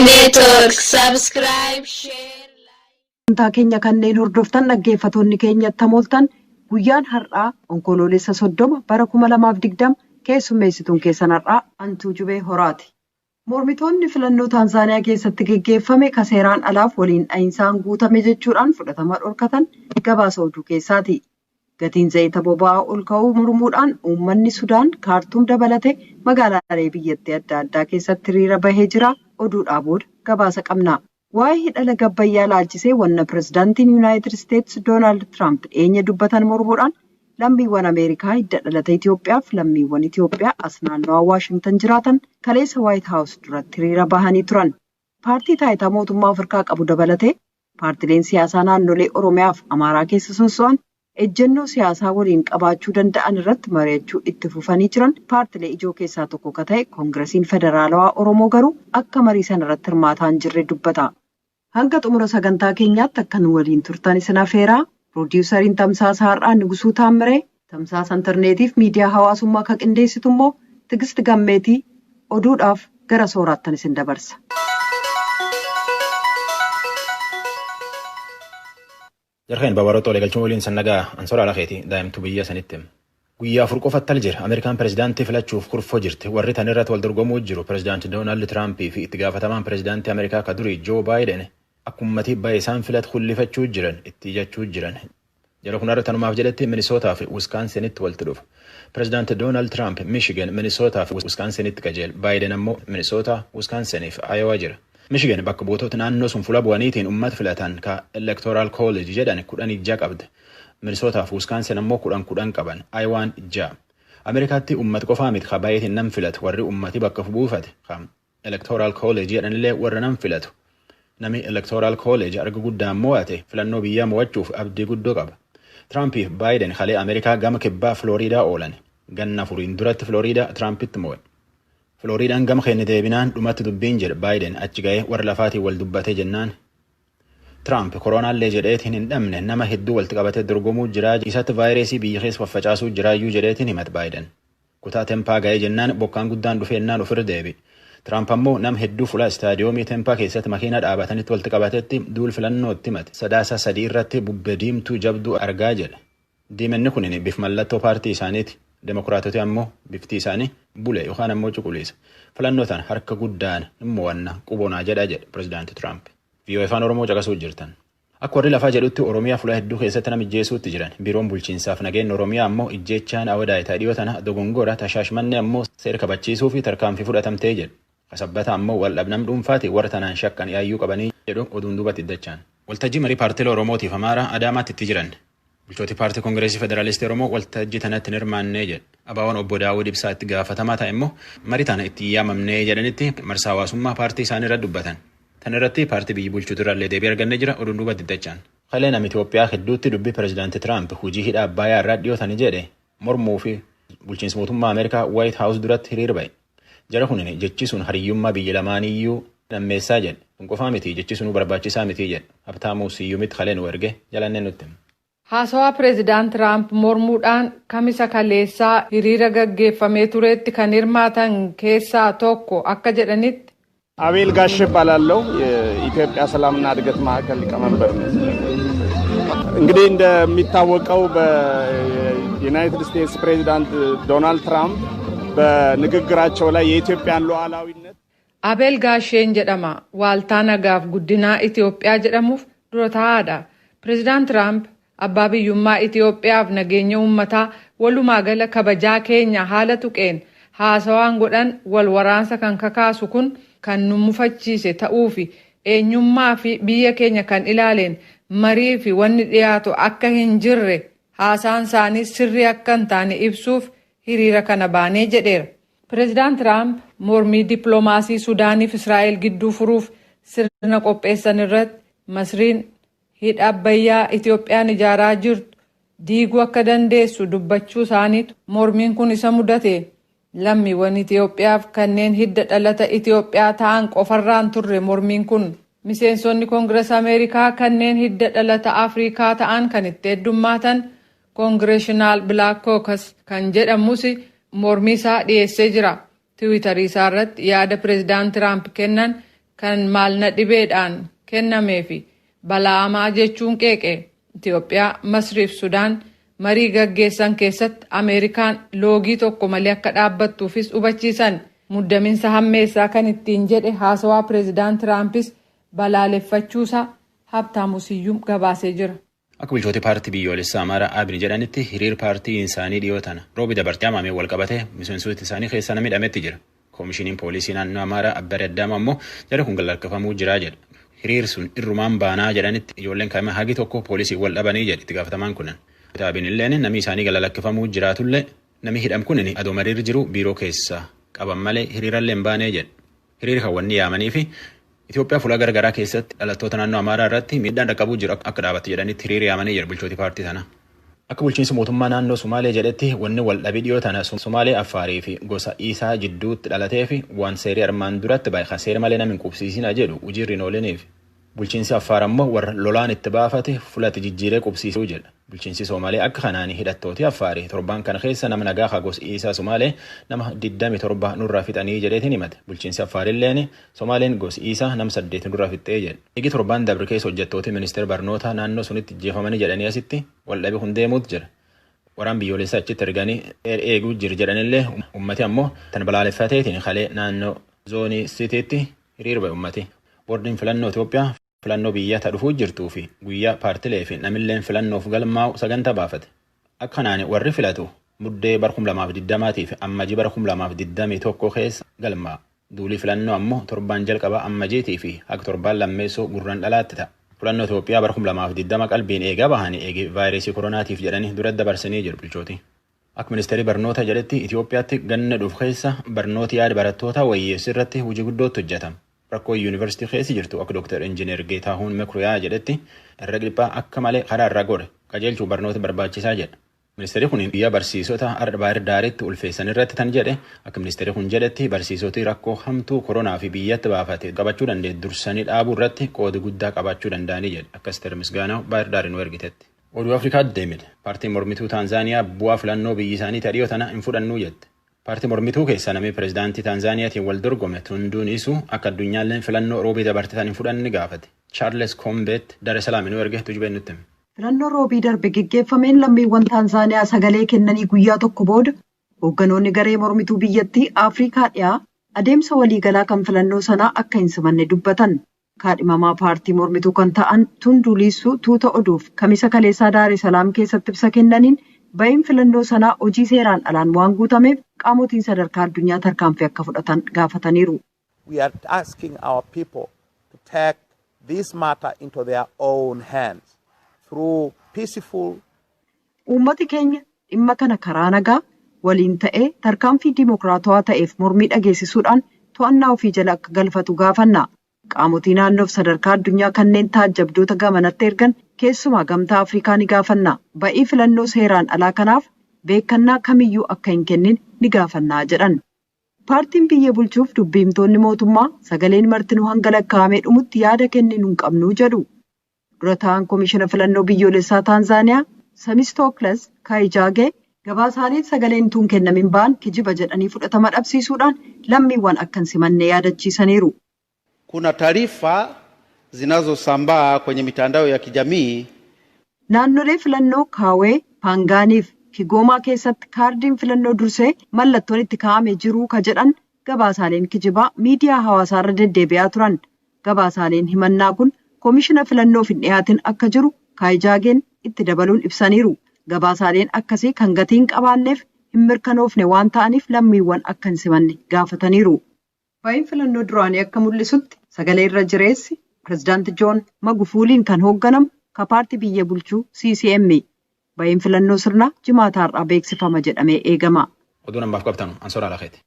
Network. Subscribe, share, Sagantaa keenya kanneen hordoftan dhaggeeffatoonni keenya tamooltan, guyyaan har'aa Onkoloolessa 30 bara 2020. Keessummeessituun keessan har'aa Antuu Jubee Horaati. Mormitoonni filannoo Taanzaaniyaa keessatti geggeeffame ka seeraan alaaf waliin dha'insaan guutame jechuudhaan fudhatama dhorkatan gabaasa oduu keessaati. Gatiin zayita boba'aa ol ka'uu mormuudhaan uummanni Sudaan Kaartuum dabalate magaalaalee biyyattii adda addaa keessatti hiriira bahee jira. Oduudhaa booda gabaasa qabna. Waa'ee hidha laga Abbayyaa laalchisee wanna pirezidaantiin Yuunaayitid Isteetsi Doonaald Tiraamp dhiyeenya dubbatan mormuudhaan lammiiwwan Ameerikaa hidda dhalata Itoophiyaa fi lammiiwwan Itoophiyaa as naannawaa Waashingtan jiraatan kaleessa Waayit Haawus duratti hiriira bahanii turan. Paartii taayitaa mootummaa of harkaa qabu dabalatee paartileen siyaasaa naannolee Oromiyaa fi Amaaraa keessa sosso'an ejjennoo siyaasaa waliin qabaachuu danda'an irratti mari'achuu itti fufanii jiran. Paartilee ijoo keessaa tokko ka ta'e Koongiresiin Federaalawaa Oromoo garuu akka marii sana irratti hirmaataa hin jirre dubbata. Hanga xumura sagantaa keenyaatti akka nu waliin turtan isin afeeraa. Piroodyuusariin tamsaasa har'aa Nugusuu Taammiree, tamsaasa intarneetiif miidiyaa hawaasummaa kan qindeessitu immoo Tigist Gammeetii. Oduudhaaf gara sooraattan isin dabarsa. Jarkeen babaroota walii galchuun waliin sannagaa ansoora alakeeti daa'imtuu biyya sanitti. Guyyaa 4 qofatti al jira. Ameerikaan pirezidaantii filachuuf kurfoo jirti. Warri tan irratti wal dorgomuu jiru pirezidaantii Doonaald Tiraampii fi itti gaafatamaan pirezidaantii Ameerikaa ka durii Joo Baayiden akka uummatii baay'ee isaan filatu kullifachuu jiran itti ijachuu jiran. Jara kun har'a tanumaaf jedhetti Minisootaa fi Wiskaansinitti walitti dhufu. Pirezidaantii Doonaald Tiraamp Michigan, Minisootaa fi Wiskaansinitti qajeele. Baayiden ammoo Minisootaa, Wiskaansinii fi Ayowaa jira. Michigan bakka buutota naannoo sun fuula bu'aniitiin uummata filatan ka Electoral College jedhan 16 qabdi. Minisootaa fi Wiskaansin ammoo 10 10 qaban. Ayowaan 6. Ameerikaatti uummata qofaa miti ka baay'eetiin nam filatu, warri uummati bakka buufate ka Electoral College jedhanillee warra nam filatu. Nami Electoral College arga guddaan mo'ate filannoo biyyaa mo'achuuf abdii guddoo qaba. Tiraampiif Baayiden kalee Ameerikaa gama kibbaa Filooriidaa oolan. Ganna 4n duratti Filooriidaa Tiraampitti mo'e. Filooriidaan gama keenya deebinaan dhumatti dubbiin jedhe Baayiden achi ga'ee warra lafaatiin wal dubbatee jennaan. Tiraamp koronaallee jedheetiin hin dhabne, nama hedduu walitti qabatee dorgomuu jira, isatti vaayirasii biyya keessa faffacaasuu jiraayyuu jedheetiin himate Baayiden. Kutaa Tempaa ga'ee jennaan bokkaan guddaan dhufee jennaan ofirra deebi. Tiraamp ammoo nama hedduu fuula istaadiyoomii Tempaa keessatti makiina dhaabatanitti walitti qabatetti duul filannootti himate. Sadaasa 3 irratti bubbee diimtuu jabduu argaa jedhe. Diimenni kun bif mallattoo paartii isaaniiti. Demokiraatoti ammoo bifti isaanii bule yookaan ammoo cuquliisa. Filannoo tana harka guddaan hin mo'anna qubonaa jedha jedhe pirezidaanti Tiraamp. VOA Afaan Oromoo caqasuu jirtan. Akka warri lafaa jedhutti Oromiyaa fuula hedduu keessatti nama ijjeesuutti jiran. Biiroon bulchiinsaaf nageenya Oromiyaa ammoo ijjeechaan Awadaay dhiyoo tana dogongora, tashaashmanne ammoo seera kabachiisuu fi tarkaanfii fudhatamtee jedhu. Kasabbata ammoo wal dhabnam dhuunfaati warra tanaan shakkan yaayyuu qabanii jedhu oduun duubatti iddachaan. Waltajjii marii paartiilee Oromootiif Amaaraa Adaamaatti itti jiran. Bulchooti paartii Koongireesii Federaalistii Oromoo waltajjii tanatti hin hirmaannee jedhu. Abaawoon obbo Daawud Ibsaa itti gaafatamaa ta'e immoo marii tana itti yaamamnee jedhanitti marsaa hawaasummaa paartii isaanii irra dubbatan. Tan irratti paartii biyyi bulchuutu irraallee deebii argannee jira, oduun duubatti iddachaan. Kalee nama Itoophiyaa hedduutti dubbii pirezidaantii Tiraamp hojii hidha Abbayyaa irraa dhiyootanii jedhe mormuu fi bulchiinsa mootummaa Ameerikaa White House duratti hiriir ba'e. Jara kunin jechi sun hariyyummaa biyya lamaaniyyuu lammeessaa jedhe. Kun qofaa miti, jechi sunuu barbaachisaa miti jedhe. Habtaamuu Siyyumitti kalee nu erge, jalannee nutti. Haasawaa pireezidaant Tiraamp mormuudhaan Kamisa kaleessaa hiriira gaggeeffamee turetti kan hirmaatan keessaa tokko akka jedhanitti, አቤል ጋሽ እባላለሁ። የኢትዮጵያ ሰላምና እድገት ማዕከል ሊቀመንበር ነኝ። እንግዲህ እንደሚታወቀው በዩናይትድ ስቴትስ ፕሬዚዳንት ዶናልድ ትራምፕ በንግግራቸው ላይ የኢትዮጵያን ሉዓላዊነት Abeel Gaasheen jedhama. Waaltaa nagaaf guddinaa Itoophiyaa jedhamuuf dura taa'aadha. Pireezidaant Tiraamp abbaa biyyummaa Itoophiyaaf nageenya uummataa, walumaa gala kabajaa keenya haala tuqeen haasawaan godhan wal waraansa kan kakaasu kun kan nu mufachiise ta'uu fi eenyummaa fi biyya keenya kan ilaaleen marii fi wanni dhiyaatu akka hin jirre, haasaan isaanii sirrii akka hin taane ibsuuf hiriira kana baanee jedheera. Pireezidaant Tiraamp mormii dippiloomaasii Sudaaniif Israa'el gidduu furuuf sirna qopheessan irratti Masriin hidha Abbayyaa Itoophiyaan ijaaraa jirtu diiguu akka dandeessu dubbachuu isaaniitu mormiin kun isa mudate. Lammiiwwan Itoophiyaaf kanneen hidda dhalata Itoophiyaa ta'an qofarraan turre mormiin kun. Miseensonni Koongirees Ameerikaa kanneen hidda dhalata Afrikaa ta'an kan itti heddummaatan Congressional Black Caucus kan jedhamus mormii isaa dhiyeessee jira. Tiwiitarii isaa irratti yaada pireezidaant Tiraamp kennan kan maalna dhibeedhaan kennamee fi bala'amaa jechuun qeeqe. Itoophiyaa, Masriif Sudaan marii gaggeessan keessatti Ameerikaan loogii tokko malee akka dhaabbattuufis hubachiisan. Muddaminsa hammeessaa kan ittiin jedhe haasawaa Pireezidaant Tiraampis balaaleffachuusaa Habtaamu Siyyuum gabaasee jira. Akka bulchooti paartii biyyoolessaa Amaaraa Abin jedhanitti, hiriir paartii isaanii dhiyoo tana roobi dabartee hamamee wal qabate miseensota isaanii keessa namni hidhametti jira. Koomishiniin poolisii naannoo Amaaraa Abbare Addaama ammoo jara kun galakkafamuu jira jedha. Hiriir sun irrumaan baanaa jedhanitti ijoolleen kaa'ima hagi tokko poolisii wal dhabanii jedhe itti gaafatamaan kunan. Abin illeen namni isaanii galakkafamuu jiraatullee namni hidham kun adoo mariirri jiru biiroo keessa qaban malee hiriirallee hin baanee jedhe. Hiriir kan wanni yaamanii fi Itoophiyaa fuula garagaraa keessatti dhalattoota naannoo Amaaraa irratti miidhaan dhaqqabuu jiru akka dhaabatu jedhanitti hiriira yaamanii jedhu bulchooti paartii sanaa. Akka bulchiinsi mootummaa naannoo Sumaalee jedhetti, wanni wal dhabii dhiyoo tana Sumaalee, Affaarii fi gosa Isaa jidduutti dhalatee fi waan seerii armaan duratti bahe kan seera malee nama hin qubsiisina jedhu hojiirri hin ooliniif. Bulchiinsi Affaar ammoo warra lolaan itti baafate fulatti jijjiiree qubsiisuu jedha. Bulchiinsi Somaalee akka kanaan hidhattooti Affaarii torban kana keessa nama nagaa ka gosa Isaa Somaalee nama 27 nurraa fixanii jedheetiin himate. Bulchiinsi Affaarilleen Somaaleen gosi Isaa nama 8 nurraa fixxee jedhe. Eegi torban dabre keessa hojjettooti ministeera barnoota naannoo sunitti jeefamanii jedhanii asitti waldhabii kun deemuutu jira. Waraan biyyoolessaa achitti erganii eeguu jiru jedhanillee, ummati ammoo tan balaaleffateetiin kalee naannoo zoonii Sitiitti hiriir ba'e ummati. Boordiin filannoo Itoophiyaa filannoo biyyaa ta dhufuu jirtuu fi guyyaa paartilee fi namilleen filannoof galmaa'u sagantaa baafate. Akkanaan warri filatu Muddee bara 2020 fi Ammajii bara 2021 keessa galmaa'a. Duulii filannoo ammoo torbaan jalqabaa Ammajiitii fi haga torbaan lammeessoo Gurraan dhalaatti ta'a. Filannoo Itoophiyaa bara 2020 qalbiin eegaa bahanii eegi vaayirasii koronaatiif jedhanii dura dabarsanii jiru bulchooti. Akka ministeerri barnoota jedhetti, Itoophiyaatti ganna dhufu keessa barnooti yaada barattoota wayyeessuu irratti hojii guddootti hojjetama. Rakkoo yuunivarsiitii keessa jirtu akka Dr. Injiinar Geetaahuun Mekuriyaa jedhetti herrega dhiphaa akka malee karaa irraa godhe qajeelchuu barnoota barbaachisaa jedha. Ministeerri kun guyyaa barsiisota har'a Baahir Daaritti ulfeessan irratti tan jedhe. Akka ministeerri kun jedhetti, barsiisoti rakkoo hamtuu koronaa fi biyyatti baafate qabachuu danda'e dursanii dhaabuu irratti qooda guddaa qabaachuu danda'anii jedhe, akka Asteer Misgaanaa Baahir Daarii nu ergitetti. Oduu Afrikaa deemine. Paartiin mormituu Taanzaaniyaa bu'aa filannoo biyyi isaanii dhiyoo tana hin fudhannuu jette. Paartii mormituu keessa namni pireezidaantii Taanzaaniyaatiin wal dorgome Tunduun Isu akka addunyaalleen filannoo roobii dabarte tan hin fudhanne gaafate. Chaarles Kombeet Dar es Salaam nu erge, Tujubeen nutti hime. Filannoo roobii darbe geggeeffameen lammiiwwan Taanzaaniyaa sagalee kennanii guyyaa tokko booda hoogganoonni garee mormituu biyyattii Afrikaa dhiyaa adeemsa waliigalaa kan filannoo sanaa akka hin simanne dubbatan. Kaadhimamaa paartii mormituu kan ta'an Tunduu Liissuu tuuta oduuf Kamisa kaleessaa Daar es Salaam keessatti ibsa kennaniin, ba'iin filannoo sanaa hojii seeraan alaan waan guutameef qaamotiin sadarkaa addunyaa tarkaanfii akka fudhatan gaafataniiru. We are asking our people to take this matter into their own hands through peaceful Uummati keenya dhimma kana karaa nagaa waliin ta'ee tarkaanfii dimokiraatawaa ta'eef mormii dhageessisuudhaan to'annaa ofii jala akka galfatu gaafanna. Qaamotii naannoof sadarkaa addunyaa kanneen taajjabdoota gamanatti ergan, keessumaa Gamtaa Afrikaa ni gaafanna. Ba'ii filannoo seeraan alaa kanaaf beekannaa kamiyyuu akka hin kennin ni gaafannaa jedhan. Paartiin biyya bulchuuf dubbiimtoonni mootummaa sagaleen martinuu hanga lakkaa'amee dhumutti yaada kenninu hin qabnuu jedhu. Dura ta'an Komishina Filannoo Biyyoolessaa Taanzaaniyaa Samistookles Kaayijaagee gabaasaaleen sagaleen tun kennamin ba'an kijiba jedhanii fudhatama dhabsiisuudhaan lammiiwwan akka hin simanne yaadachiisaniiru. Kuna taarifa zinazosambaa kwenye mitandao ya kijamii. Naannolee filannoo Kaawee, Paangaaniif Kigoomaa keessatti kaardiin filannoo dursee mallattoon itti kaa'amee jiru ka jedhan gabaasaaleen kijibaa miidiyaa hawaasaarra deddeebi'aa turan. Gabaasaaleen himannaa kun koomishina filannoof hin dhiyaatin akka jiru Kaayijaageen itti dabaluun ibsaniiru. Gabaasaaleen akkasii kan gatii hin qabaanneef hin mirkanoofne waan ta'aniif lammiiwwan akka hin simanne gaafataniiru. Ba'iin filannoo duraanii akka mul'isutti sagalee irra jireessi pireezidaanti Joon Magufuuliin kan hoogganamu ka paartii biyya bulchuu CCM. Ba'iin filannoo sirnaa Jimaata har'aa beeksifama jedhamee eegama. Oduu namaaf qabtanu ansoora lakeeti.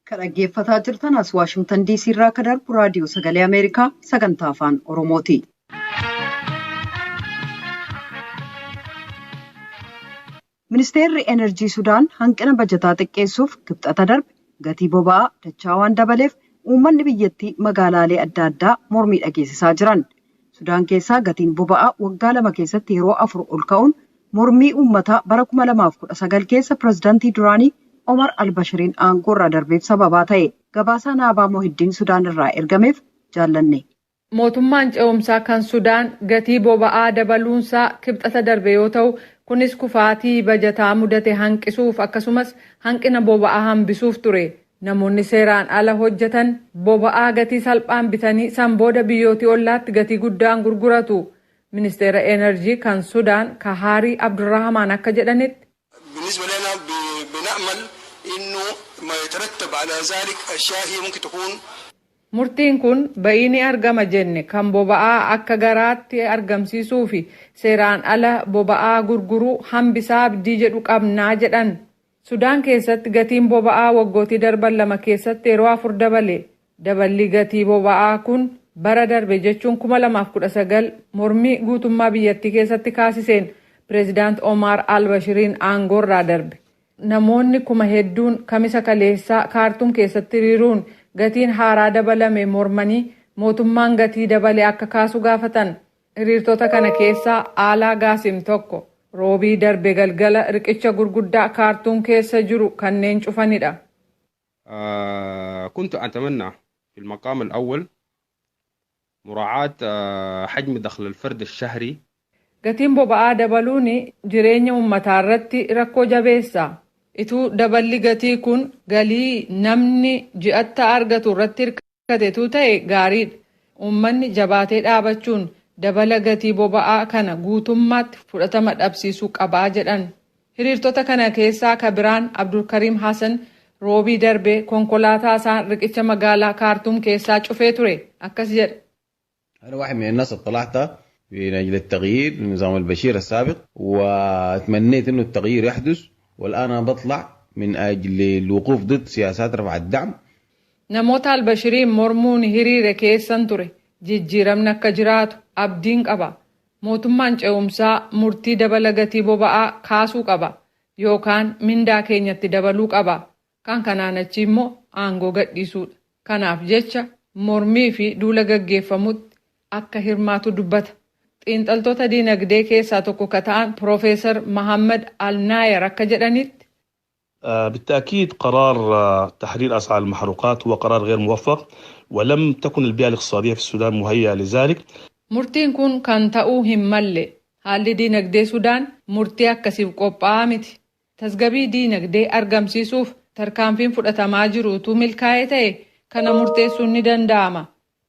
Kan dhaggeeffataa jirtan as Waashingtan DC irraa akka darbu Raadiyoo Sagalee Ameerikaa sagantaa Afaan Oromooti. Ministeerri Enerjii Sudaan hanqina bajataa xiqqeessuuf Kibxata darbe gatii boba'aa dachaa waan dabaleef uummanni biyyattii magaalaalee adda addaa mormii dhageessisaa jiran. Sudaan keessaa gatiin boba'aa waggaa 2 keessatti yeroo afur ol ka'uun Mormii uummataa bara 2019 keessa pirezidaantii duraanii Omar Albashiriin aangoo irraa darbeef sababaa ta'e. Gabaasaa Naabaa Mohiddiin Sudaan irraa ergameef jaallanne. Mootummaan ce'umsaa kan Sudaan gatii boba'aa dabaluunsaa Kibxata darbe yoo ta'u, kunis kufaatii bajataa mudate hanqisuuf akkasumas hanqina boba'aa hambisuuf ture. Namoonni seeraan ala hojjetan boba'aa gatii salphaan bitanii san booda biyyootii ollaatti gatii guddaan gurguratu. Ministeera Enerjii kan Sudaan Kahaarii Abdurrahamaan akka jedhanitti. بالنسبة لنا بنأمل انه ما يترتب على ذلك اشياء هي ممكن تكون Murtiin kun ba'ii ni argama jenne kan boba'aa akka garaatti argamsiisuu fi seeraan ala boba'aa gurguruu hambisaa abdii jedhu qabnaa jedhan. Sudaan keessatti gatiin boba'aa waggootii darban 2 keessatti yeroo 4 dabale. Daballi gatii boba'aa kun bara darbe jechuun 2019 mormii guutummaa biyyattii keessatti kaasiseen pireezidaant Omar Albashiriin aangoorraa darbe. Namoonni 8000 Kamisa kaleessaa Kaartuum keessatti hiriiruun gatiin haaraa dabalame mormanii mootummaan gatii dabale akka kaasu gaafatan. Hiriirtota kana keessaa Aalaa Gaasim tokko. Roobii darbe galgala riqicha gurguddaa Kaartuum keessa jiru kanneen cufanidha. كنت أتمنى في المقام الأول مراعاة حجم دخل الفرد الشهري. Gatiin boba'aa dabaluun jireenya uummataa irratti rakkoo jabeessa. Ituu daballi gatii kun galii namni ji'atta argatu irratti hirkatetu ta'e gaariidha. Uummanni jabaatee dhaabachuun dabala gatii boba'aa kana guutummaatti fudhatama dhabsiisuu qabaa jedhan. Hiriirtota kana keessaa kabiraan Abdulkariim Hassan roobii darbe konkolaataa isaan riqicha magaalaa Kaartuum keessaa cufee ture. Akkas jedha. أنا واحد من الناس اطلعت من أجل التغيير لنظام البشير السابق وتمنيت أنه التغيير يحدث، والآن أنا بطلع من أجل الوقوف ضد سياسات رفع الدعم. Namoota Albashiriin mormuun hiriire keessan ture. Jijjiiramni akka jiraatu abdiin qaba. Mootummaan ce'umsaa murtii dabala gatii boba'aa kaasuu qaba yookaan mindaa keenyatti dabaluu qaba. Kan kanaan achi immoo aangoo gadhiisuudha. Kanaaf jecha mormii fi duula gaggeeffamutti akka hirmaatu dubbata. Xiinxaltoota diinagdee keessaa tokko ka ta'an Piroofeesar Mahammad Alnaayar akka jedhanitti. بالتأكيد قرار تحرير أسعار المحروقات هو قرار غير موفق، ولم تكن البيئة الاقتصادية في السودان مهيئة لذلك. Murtiin kun kan ta'uu hin malle. Haalli diinagdee Sudaan murtii akkasiif qophaa'aa miti. Tasgabbii diinagdee argamsiisuuf tarkaanfiin fudhatamaa jiru utuu milkaa'ee ta'e kana murteessuun ni danda'ama.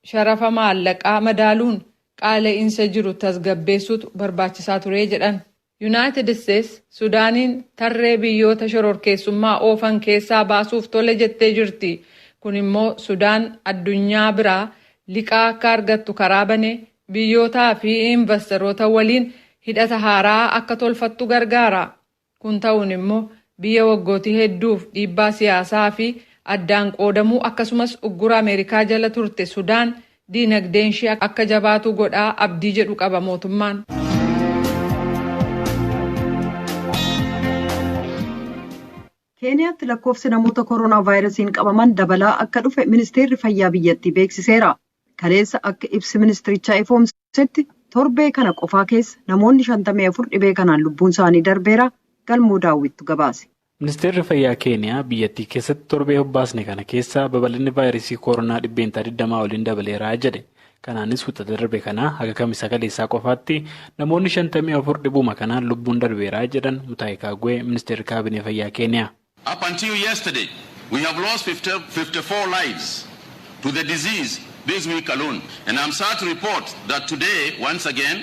Sharafa maallaqaa madaaluun qaala'insa jiru tasgabbeessuutu barbaachisaa ture jedhan. Yuunaayitid Isteets Sudaaniin tarree biyyoota shororkeessummaa oofan keessaa baasuuf tole jettee jirti. Kun immoo Sudaan addunyaa biraa liqaa akka argattu karaa banee biyyootaa fi investoroota waliin hidhata haaraa akka tolfattu gargaara. Kun ta'uun immoo biyya waggootii hedduuf dhiibbaa siyaasaa fi addaan qoodamuu akkasumas uggura Ameerikaa jala turte Sudaan diinagdeen ishee akka jabaatu godhaa abdii jedhu qaba mootummaan. Keeniyaatti lakkoofsi namoota koronaa vaayirasiin qabaman dabalaa akka dhufe ministeerri fayyaa biyyattii beeksiseera. Kaleessa akka ibsi ministirichaa ifoomsetti torbee kana qofaa keessa namoonni 54 dhibee kanaan lubbuun isaanii darbeera. Galmuu Daawwittu gabaase. Ministeerri fayyaa Keeniyaa biyyattii keessatti torbee hobbaasne kana keessa babal'inni vaayirasii koronaa 20% oliin dabaleera jedhe. Kanaanis wixata darbe kanaa haga kamisa kaleessaa qofaatti namoonni 54 dhibuma kanaan lubbuun darbeera jedhan Mutaayii Kaagwee ministeerri kaabinee fayyaa Keeniyaa. Up until yesterday, we have lost 54 lives to the disease this week alone. And I'm sad to report that today, once again,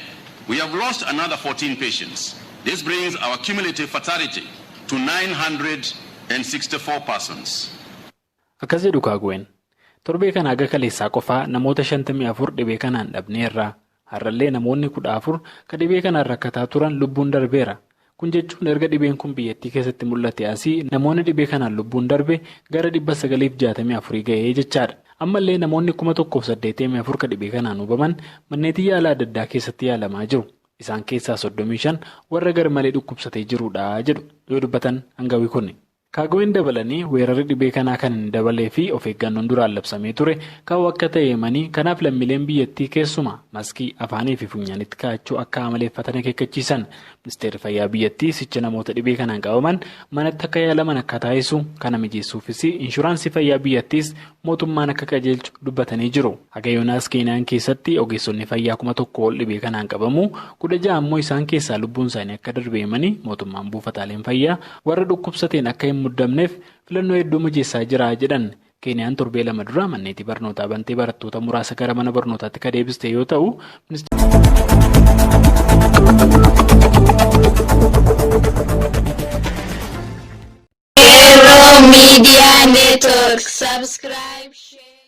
we have lost another 14 patients. This brings our cumulative fatality to 964 persons. Akkas jedhu Kaagween. Torbee kana haga kaleessaa qofaa namoota 54 dhibee kanaan dhabneerra. Har'allee namoonni 14 ka dhibee kanaan rakkataa turan lubbuun darbeera. Kun jechuun erga dhibeen kun biyyattii keessatti mul'ate asii namoonni dhibee kanaan lubbuun darbe gara 964 ga'ee jechaadha. Ammallee namoonni 1084 ka dhibee kanaan hubaman manneetii yaalaa adda addaa keessatti yaalamaa jiru. Isaan keessaa 35 warra garmalee dhukkubsatee jirudha jedhu yoo dubbatan hangawii kun. Kaagween dabalanii weerarri dhibee kanaa kan hin dabalee fi of eeggannoon duraan labsamee ture ka'uu akka ta'e himanii, kanaaf lammiileen biyyattii keessumaa maskii afaanii fi funyaanitti kaa'achuu akka amaleeffatan akeekkachiisan. Ministeerri fayyaa biyyattii sicha namoota dhibee kanaan qabaman manatti akka yaalaman akka taasisu, kana mijeessuufis inshuraansii fayyaa biyyattiis mootummaan akka qajeelchu dubbatanii jiru. Haga yoonaas Keeniyaan keessatti ogeessonni fayyaa 1000 ol dhibee kanaan qabamu, 16 ammoo isaan keessaa lubbuun isaanii akka darbe himanii, mootummaan buufataaleen fayyaa warra dhukkubsateen akka hin muddamneef filannoo hedduu mijeessaa jira jedhan. Keeniyaan torbee 2 dura manneetii barnootaa bantee barattoota muraasa gara mana barnootaatti ka deebiste yoo ta'u, Qeerroo Media Network. Subscribe, share.